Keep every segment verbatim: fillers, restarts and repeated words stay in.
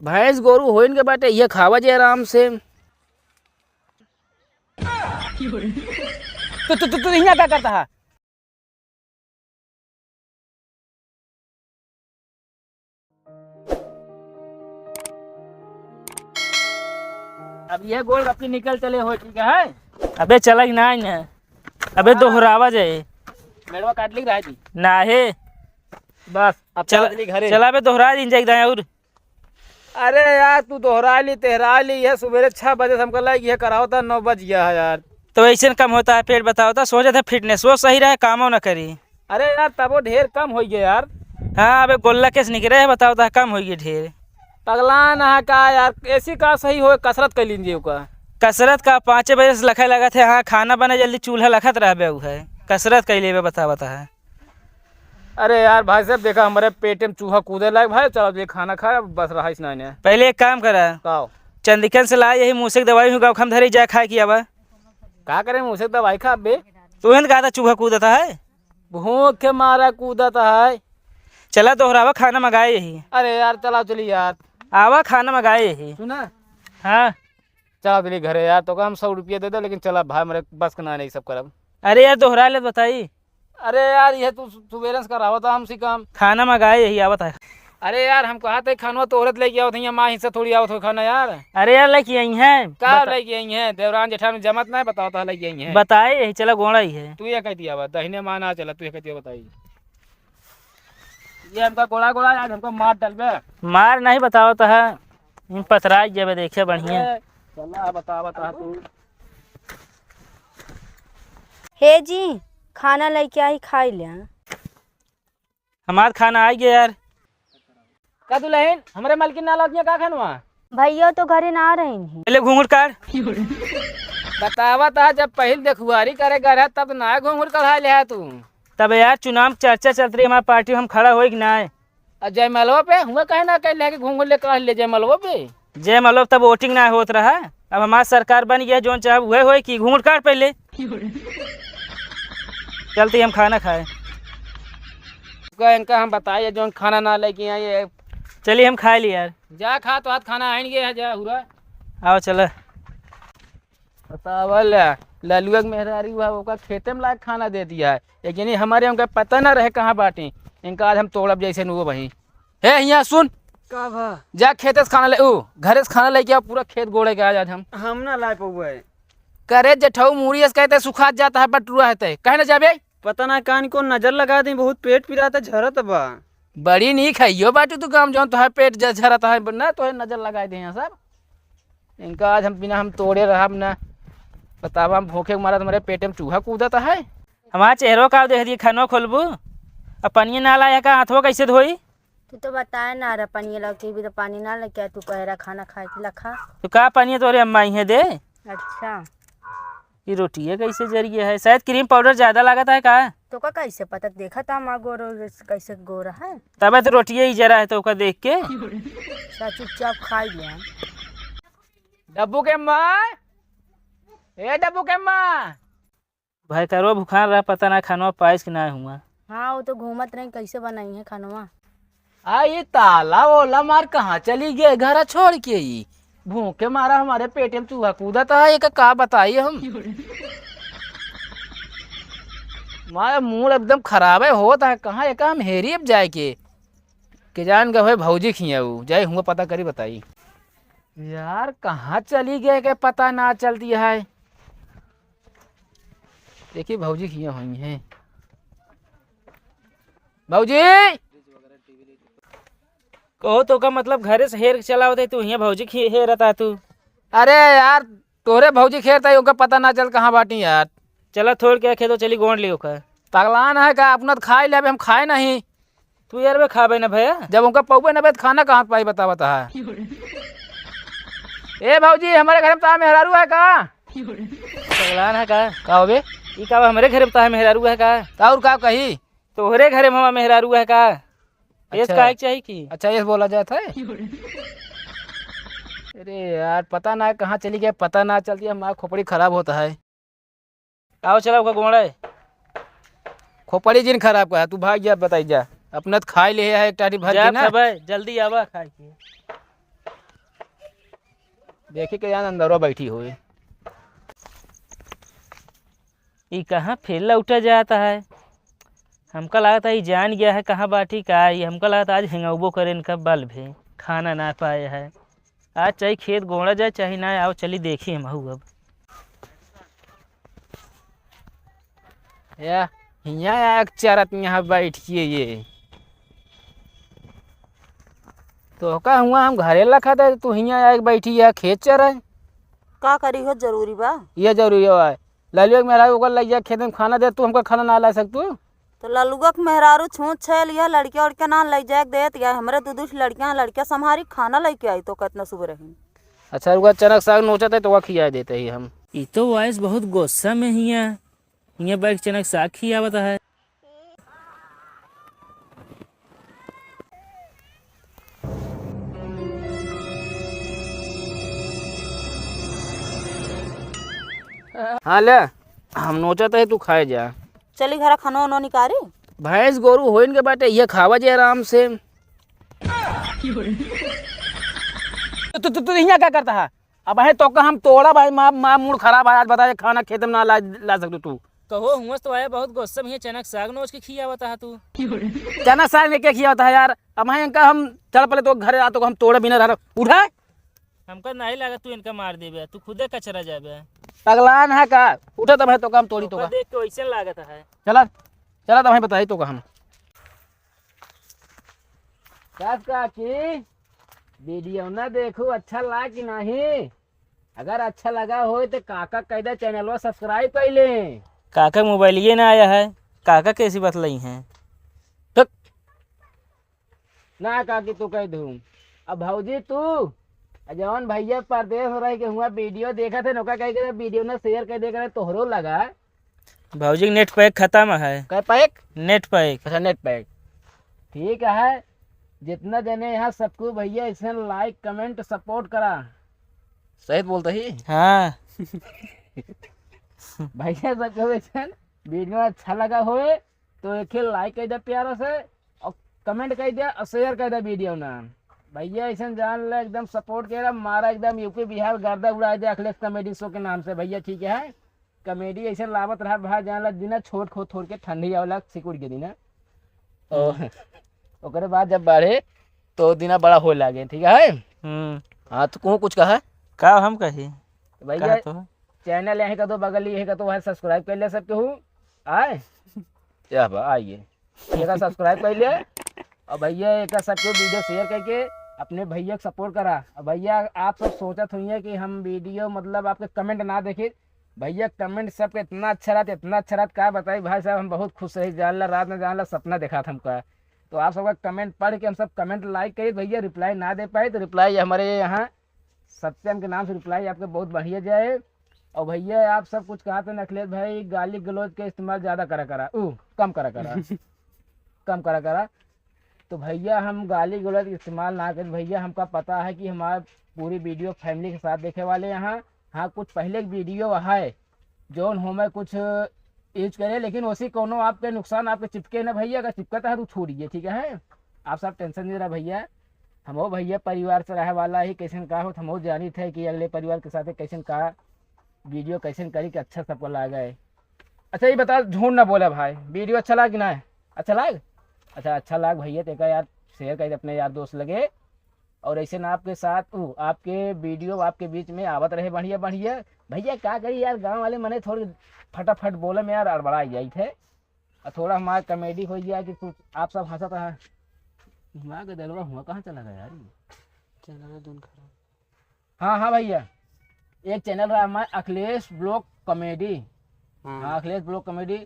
भैंस गोरू होइन के बाटे, ये खावा जे आराम से। तू, तू, तू, तू यहाँ क्या करता है? अब ये गोलगप्पे निकल चले हो, ठीक है? अबे चला कि ना, ना। अबे हाँ। दोहरावा जाए। मेड़वा काट ली रहा जी। ना है। बस, अब चला, चला चली घरे। चला बे, दोहरा दिन जाए दाएं और। अरे यार, तू दोहरा ली, तेहरा ली, ये सुबेरे छह बजे से हमका लग, ये करावता, नौ बज गया है यार। तो ऐसे न कम होता है, पेट बतावता, सोचत है फिटनेस वो सही रहे, कामो न करी। अरे यार, तबो ढेर कम होइ गया यार। हाँ, अबे गोल्ला केस निकरे है, बतावता है, कम होइ गया ढेर। पगला ना है का यार, ऐसी का सही हो, कसरत कर लीजिए ओका। कसरत का पाँचे बजे से लखे लगत है, हाँ, खाना बने जल्दी, चूल्हा लखत रहबे उ है, कसरत कर लेबे, बतावता है। अरे यार भाई साहब, देखा हमरे पेटे में चूहा कूदे लाग भाई, चला ये खाना खाए, बस रहा इस नाने। पहले एक काम करा, का हो? चंदिकन से ला यही मूसे के दवाई हुआ, हम धरी जाए खाए की आवा। का करे मूसे के दवाई खा बे? तू हिन कहा था चूहा कूदता है। भूख के मारा कूदता है। चला दोहरावा खाना मंगाए यही। अरे यार चला चली यार। आवा खाना मंगाए यही। सुना? हाँ। चला चली घरे यार, तो हम सौ रुपया दे दे, लेकिन चला भाई, मेरे बस के ना नहीं सब करब। अरे यार, दोहरा ले बताई। अरे यार, ये तू सु-, सुबेरे से करावत है हमसे काम। खाना मंगाए यही आवत है। अरे यार, हम कहा थे खानवा तोहरे त लेके आवत है, माँ हिस्सा थोड़ी आवत हो खाना यार। अरे यार, लेके आई हैं। का बता- लेके आई हैं? देवरान जेठान जमत ना है, बताओ तो लेके आई हैं। बताए यही, चला गोड़ा ही है। तू ये कहती आवा, दहिने माँ ना चला, तू ये कहती आवा, बताई। ये हमका गोड़ा गोड़ा आज हमको मार डलबे। मार नहीं बताओ तो है, इन पतराई जेबे देखे बढ़िया। ए, चला बता, बता तू। हे जी, खाना लेके आई, खाई ले। हमार खाना आ गया यार। का दुल्हन, हमरे मालकिन ना लौटिया का खानवा? भैया तो घरे ना रही हैं। पहले घूंघट काढ़। बतावा ता जब पहिल देखुआरी करे गए रहा तब ना घूंघट कढ़ा ले तू। तब यार चुनाव में चर्चा चलत रही हमार पार्टी, हम खड़ा होई कि ना? आ जयमलवा पे हुआ कहे ना कह ले कि घूंघट ले काढ़ ले जयमलवा पे। जयमलवा तब वोटिंग ना होत रहा, अब हमार सरकार बन गया, जोन चाहब उहे होई कि घूंघट काढ़ पहले। चलते हम खाना खाए। का इनका हम बताइए जोन खाना ना लेके आए ये। चलिए हम खाए ली यार। जा खा तो हाथ खाना आएंगे है जा हुरा। आओ चला। बतावल ललुआ के मेहरारू है, ओका खेते में लाके खाना दे दिया है। एक जनी हमारे उनका पता ना रहे कहाँ बाटी, इनका आज हम तोड़ब जैसे नु वही। हे हियाँ सुन। का भा? जा खेते से खाना ले, ऊ घरे से खाना लेके आओ, पूरा खेत गोड़े के आज, आज हम। हम ना लाए पउबे। करे जेठऊ मूड़ी अस कहते सुखात जाता है बटुआ है ते, कहे ना जाबे? पता ना कान को नजर लगा दी, बहुत पेट पिरात है, झरत बा। बड़ी नीक है यो बाटू तू काम जौन तोहार पेट ज-, झरत है, ना तोहे नजर लगाए दे यहाँ सब। इनका आज हम बिना हम तोड़े रहब ना। बतावा, हम भूखे के मारा तुम्हारे पेटे में चूहा कूदत है। हमार चेहरो का देख दिए, खानो खोलबू, अब पनिया ना लाया का, हाथवा कैसे धोई? तू तो बताए ना रहा पनिया लाओ के भी, तो पानी ना लेके आ, तू कह रहा खाना खाए के लखा। तो का पनिया तोरे अम्मा ही है दे? अच्छा। ये रोटिया कैसे जरिए है? शायद क्रीम पाउडर ज्यादा लागत है का? तो का कैसे पता? देखा था हमार गोर कैसे गोर है। तबे तो रोटिया ही जरा है तो ओका देख के। अच्छा, चुपचाप खाई ले। डब्बू के माँ, ए डब्बू के माँ। भाई करवा भुखान रहा, पता ना खानवा पाइस कि ना हुआ। हाँ, वो तो घूमत रही, कैसे बनाई है खानवा? आ, ये ताला ओला मार कहाँ चली गए घर छोड़ के? ई भूख के मारा हमारे पेटे में चूहा कूदत है, एका का बताई हम। मारा मूड एकदम खराब है होत है, कहाँ एका हम हेरी अब जाए के। के जान गए भौजी खिया ऊ, जाए हुआ पता करी बताई। यार कहाँ चली गए के पता ना चलती है। देखी भौजी खिया हुई है। भौजी! कहो तो का मतलब घरे से हेर के चला होते, तू हियाँ भौजी खी-, हेरता तू। अरे यार, तोरे भौजी खेरता ही, ओका पता ना चल कहाँ बाटी यार। चला थोड़ के खेतो चली गोंड ली ओका। पगलान है का? अपना तो खाई लेबे, हम खाए नहीं। तू यार बे खाबे ना भैया। जब ओका पौबे ना बे, तो खाना कहाँ पाई बतावत है। ए भौजी, हमारे घर में तो मेहरारू है का? पगलान है का? का होबे? ई का बा, हमरे घरे में तो मेहरारू है का? तो और का कही? तोहरे घरे में हमार मेहरारू है का? एस अच्छा। काहे के चाही की? अच्छा, एस बोला जात है। अरे यार, पता ना कहाँ चली गए, पता ना चलती है, हमारा खोपड़ी खराब होता है। आओ चला, ओका गोड़ा है। खोपड़ी जिन खराब का है, तू भाग जा, बताई जा। अपना तो खाई ले है एक टाटी भर जा के ना। तबे, जल्दी आवा खाए के। देखी के जान अंदरवा बैठी होई। ई कहाँ फिर लौटा जाता है? हमका लागत है, ई जान गया है कहाँ बाटी का। ई हमका लागत है, आज हेंगौबो करे इनका बल भी, खाना ना पाए है। आज चाहे खेत गोड़ा जाए, चाहे ना, आओ चली देखी हमहू अब। या, हियाँ आके चरत यहाँ बैठ के ये। तो का हुआ, हम घरे लखा था, तू हियाँ आके बैठी है, खेत चरा है। का करी हो, जरूरी बा? ये जरूरी है। ललुआ के मेहरारू ओकर लइ जा खेत में खाना दे, तू हमका खाना ना ला सकतू? तो ललुआ के मेहरारू छूत छैल, यह लड़किया उड़किया ना लइ जाए के देत, या हमरे दू दू लड़कियां, लड़किया संभारी खाना लइके आई तो कितना सुबह रही। अच्छा, रुका, चनक साग नोचत है तो वह खिया देते ही हम। ई तो वाइस बहुत गुस्सा में हिया, हिया बैठ चनक साग खियावत है। हाँ ले, हम नोचत है, तू खाए जा। चली घरा खाना उना निकारी। भैंस गोरू होइन के बाटे, ये खावा जे आराम से। तू, तू, तू, तू यहाँ क्या करता है? अब है तो का हम तोड़ा भाई, माँ, माँ मूड खराब है, आज बता, ये खाना खेत में ना ला, ला सकतू तू। कहो, हुआं से तो आया बहुत गुस्सा में, चनक साग नोच के खियावत है तू। चनक साग ने क्या खियावत है यार? अब है इनका हम चल पहले तो घरे आ, तो हम तोड़े बिना रह, उठा। हमका नहीं लागत तू इनका मार देबे, तू खुदे कचरा जाबे। पगलान है का? उठा तब है तो का हम तोड़ी तो ओकर का। देख के वैसे लागत है। चला, चला तब है बताई तो का हम। सास काकी, वीडियो ना देखू, अच्छा लाग कि नहीं? अगर अच्छा लगा होय तो काका कह दे चैनलवा subscribe कर ले। काका मोबाइलिए ना आया है, काका कैसी बतलाई हैं? थक। ना काकी तू कह दू। अब भौजी तू, आ जौन भैया परदेस में रह के हुआ वीडियो देखत है, ओका कह के वीडियो ना share कर दे करे तोहरो लगा। भौजी के नेट पैक खत्म है। कै पैक? नेट पैक। अच्छा, नेट पैक। ठीक है, जितना जने यहाँ सबको भैया ऐसे like, comment, support करा। सही बोलता ही? हाँ। भैया सबको ऐसे वीडियो अच्छा लगा होए तो एक like कर दे प्यारा से, और comment कर दे और share कर दे वीडियो ना। भैया ऐसे जान ले एकदम support कर रहा, मारा एकदम यूपी बिहार गर्दा उड़ा दे अखिलेश comedy show के नाम से भैया, ठीक है? Comedy ऐसे लावत रहा भाई, जान ला दिना छोट खो थोड़ के ठंडी आवेला सिकुड़ के दिना। तो हम्म। ओकरे बाद जब बढ़े तो दिना बड़ा होए लागे, ठीक है? हम्म। हाँ, तो कहूँ कुछ कहा? का हम कही? तो भैया, कहा तो। Channel यहीं का तो बगल ही है का तो वह subscribe कर ले सबके हूँ। आए? क्या बा, आइए। एका subscribe कर ले। और भैया एका सबके वीडियो share करके अपने भैया के support करा। और भैया आप सब सोचत हुई है कि हम वीडियो मतलब आपके comment ना देखे। भैया comment सबके इतना अच्छा रहता, इतना अच्छा रहता, का बताई भाई साहब, हम बहुत खुश रही। जान ला रात में जान ला सपना देखा था हमका। तो आप सबका comment पढ़ के हम सब comment like करी भैया, reply ना दे पाए तो reply हमारे यहाँ सत्यम के नाम से reply आपके बहुत बढ़िया जाए। और भैया आप सब कुछ कहा थे अखिलेश भाई, गाली गलौज के इस्तेमाल ज़्यादा करा करा, ऊ कम करा करा, कम करा करा। तो भैया हम गाली गलौज के इस्तेमाल ना करें भैया, हमका पता है कि हमारा पूरी वीडियो family के साथ देखे वाले यहाँ। हाँ, कुछ पहले की वीडियो है जौन हमें कुछ यूज करे, लेकिन वैसे कोनो आपके नुकसान आपके चिपके ना भैया, अगर चिपकता है तो छोड़िए, ठीक है? आप सब tension नहीं रहा भैया, हमहू भैया परिवार से रहे वाला ही, कैसन का होत हमहू जानित है कि अगले परिवार के साथ कैसन का वीडियो कैसन करी कि अच्छा सबको लागे। अच्छा ये बता, झूठ ना बोला भाई, वीडियो अच्छा लाग कि ना? अच्छा लाग? अच्छा, अच्छा लाग भैया, तो एका यार share कर अपने यार दोस्त लगे। और ऐसे ना आपके साथ, उ, आपके वीडियो आपके बीच में आवत रहे बढ़िया बढ़िया। भैया का करी यार, गाँव वाले मने थोड़ी फटाफट बोले में यार अड़बड़ा जाइत है। और थोड़ा हमारा comedy हो गया कि कुछ आप सब हंसत रहा। दिमाग का दलवा हुआ कहाँ चला गया यार ये? चैनल है दोनों खराब। हाँ, हाँ भैया, एक channel रहा हमारा अखिलेश vlog comedy। हाँ। हाँ, अखिलेश vlog comedy।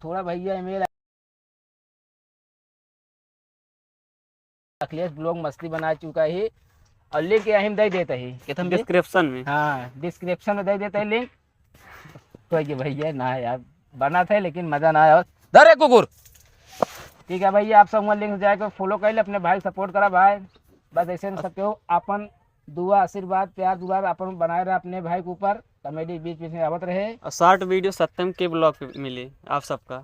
थोड़ा भैया email अखिलेश vlog मस्ती बना चुका ही और link यहीं दे देते ही। ये तो हम description में। हाँ, description में दे देते हैं link। कोई के भैया ना यार, बना थे लेकिन मजा ना आया। धरे कुकुर। ठीक है भैया, आप सब वहाँ link जाके follow कर ले, अपने भाई support करा भाई। बस ऐसे में सबके हो अपन दुआ, आशीर्वाद, प्यार, दुलार अपन बनाए रहे अपने भाई के ऊपर। Comedy बीच बीच में आवत रहे। और short video सत्यम के vlog पे मिली आप सबका।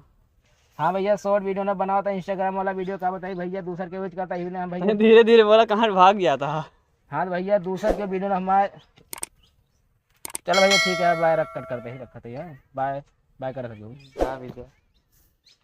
हाँ भैया, short video ना बनावा था, Instagram वाला video का बताई भैया, दूसर के यूज करता ही ना हम भैया। धीरे धीरे बोला, कहाँ भाग गया था। हाँ तो भैया, दूसर के वीडियो ना हमारे चल भैया, ठीक है, बाय, रख, कट करते ही रखते हैं, बाय, बाय कर रख दो। हाँ भैया।